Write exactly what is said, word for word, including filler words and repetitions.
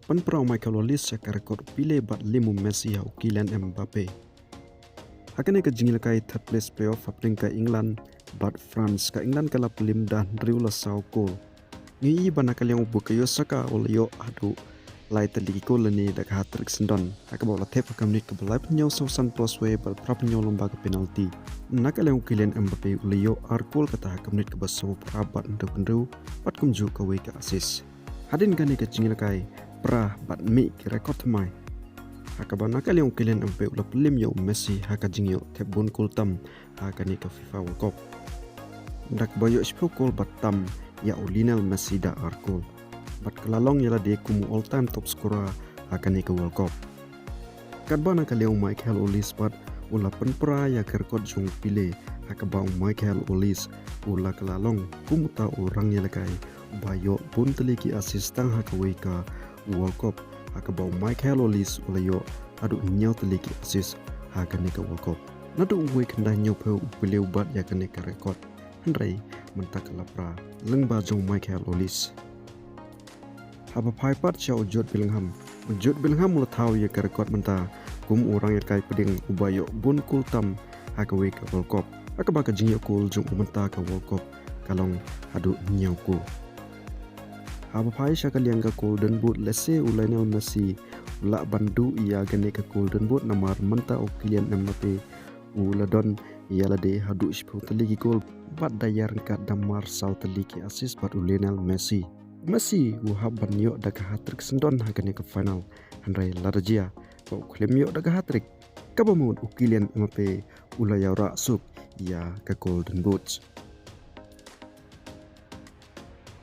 Pynpra u Michael Olise ïa ka record u Pele bad lim u Messi ha u Kylian Mbappe. Ha kane ka jingïalehkai third place playoff hapdeng ka England bad France, ka England ka la pynlim da hynriew la saw kol. Ngi ïohi ba na ka liang u Bukayo Saka u la ïoh haduh lai tylli ki kol lane da ka hat-trick syndon, ha kaba u la thep ha ka minit kaba laiphew hynñiew, saw san plus wei bad phraphew hynñiew lyngba ka penalty. Na ka liang u Kylian Mbappe u la ïoh ar kol, kata ha ka minit kaba sawphew phra bad hynriewphew hynriew, bad kumjuh kawei ka assist. Hadien kane ka jingïalehkai pra bad mih ki record thymmai, ha kaba na ka liang u Kylian Mbappe u la pynlim ïa u Messi ha ka jingïoh thep bun kol tam ha kane ka FIFA World Cup, da kaba ïoh shiphew kol bad tam ïa u Lionel Messi da ar kol, bad ka la long ïa lade kum u all-time top scorer ha kane ka World Cup. Katba na ka liang u Michael Olise pat u la pynpra ïa ka record jong u Pele, ha kaba u Michael Olise u la kylla long kum uta u rangïalehkai uba ïoh bun tylli ki assist tang ha kawei ka World Cup, ha kaba u Michael Olise u la ïoh haduh hynñiew tylli ki assist ha kane ka World Cup. Naduh uwei khyndai hynñiewphew u Pele u bat ïa kane ka record, hynrei mynta ka la pra lyngba jong u Michael Olise. Haba phai pat sha u Jude Bellingham, u Jude Bellingham u la thaw ïa ka record mynta kum u rangïalehkai pdeng uba ïoh bun kol tam ha kawei ka World Cup, ha kaba ka jingïoh kol jong u mynta ka World Cup ka long haduh hynñiew kol. Haba phai sha ka liang ka Golden Boot, lehse u Lionel Messi u lah ban duh ïa kane ka Golden Boot, namar mynta u Kylian Mbappe u la don ïa lade haduh shiphew tylli ki kol bad da ïa ryngkat da mar saw tylli ki assist bad u Lionel Messi. Messi u hap ban ïoh da ka hat-trick syndon ha kane ka final, hynrei lada jia ba u khlem ïoh da ka hat-trick, kaba mut u Kylian Mbappe u la ïarah suk ïa ka Golden Boot.